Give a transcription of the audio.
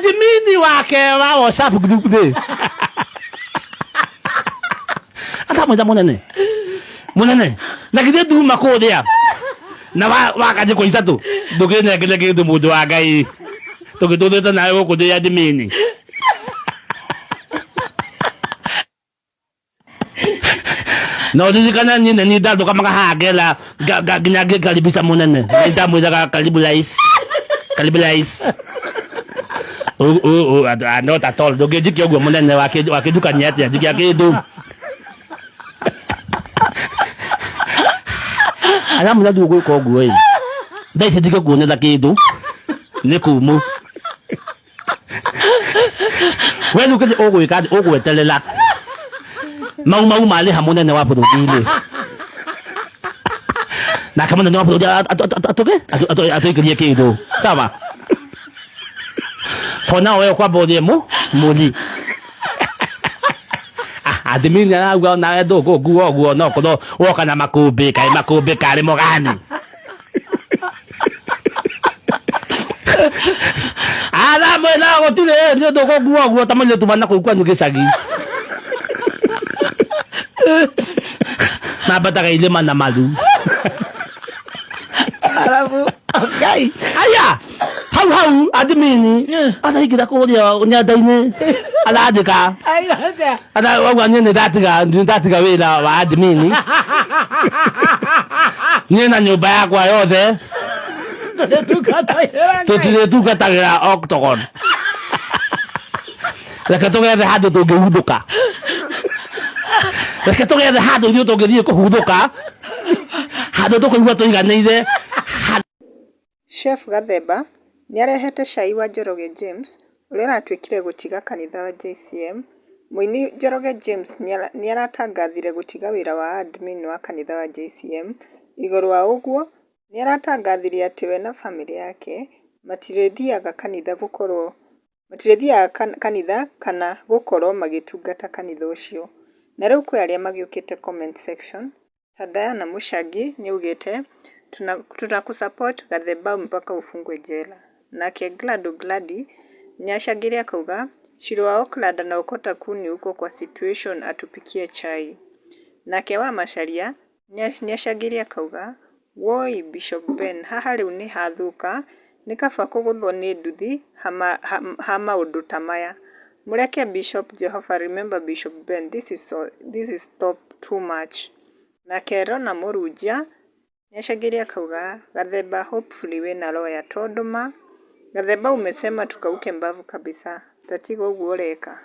Admin wake wa WhatsApp group rĩ akamwĩra mũnene mũnene na githĩ nduma kũrĩa na wakanjĩkwo ithatũ ndũkĩnengere kĩndũ mũndũ wa Ngai tũgĩtũrĩte nawe gũkũ ndĩ admin. Na ũririkane niĩ nĩ niĩ ndarũgamaga haha ngera nginya ngĩkaribisha mũnene. Nĩ ndamwĩraga karibu rais, karibu rais. Not at all. Ndũngĩnjikia ũguo mũnene wakĩnjukania atĩa njikia kĩndũ. Aramwĩra rĩu ũgwĩka ũguo ĩ thaa ici ndingĩkuonera kĩndũ nĩ kũmũ. We rĩu kĩrĩa ũgwĩka ũgweterera mau mau marĩha mũnene wa bũrũri-inĩ nake mũnene wa bũrũri atũke atũikĩrie kĩndũ sawa. For now we ũkwamba ũrĩe mũ mũri admin arauga onawe ndũkũngua ũguo no korwo woka na makũmbĩ kaĩ makũmbĩ karĩ mũgani. Aramwĩra gũtirĩ nĩ ũndũ ũkũngua ũguo ta mũirĩtu wa nakũu kwanyu gĩcagi mambataga irĩma na maru. Arabu Ngai. Aya hau hau admin araingĩra kũrĩa nenda-inĩ arandĩka arauga niĩ nĩ ndatiga wĩra wa admin niĩ na nyũmba yakwa yothe tũtirĩtungatagĩra Octagon. Reke tũgethe handũ tũngĩhuthũka, reke tũgethe handũ ithuĩ tũngĩthiĩ kũhuthũka, handũ tũkũigua tũiganĩire. Chef Gathemba nĩarehete cai wa Njoroge James ũrĩa ũratuĩkire gũtiga kanitha wa JCM Mũini Njoroge James nĩaratangathire gũtiga wĩra wa admin wa kanitha wa JCM Igũrũ wa ũguo nĩaratangathire atĩ we na bamĩrĩ yake matirĩthiaga kanitha gũkorwo matirĩthiaga kanitha kana gũkorwo magĩtungata kanitha ũcio. Na rĩu kwĩ arĩa magĩũkĩte comment section ta Diana Mũchangi nĩaugĩte tũnakũ support Gathemba mpaka ufungwe jela. Nake Glado Gladi nĩacangĩire akauga Shiro wa Oakland anaokota kuni huko kwa situation atupikie chai. Nake wa Macharia nĩacangĩire akauga woi Bishop Ben haha rĩu nĩ hathũka nĩ kaba kũgũthwo nĩ nduthi ha maũndũ ta maya. Mũreke Bishop Jehovah remember Bishop Ben this is, so, this is stop too much. Nake Rona Mũrunjia nĩacangĩire akauga Gathemba hopefully wĩna lawyer tondũ ma Gathemba umesema tukauke mbavu kabisa ta tiga ũguo ũreka.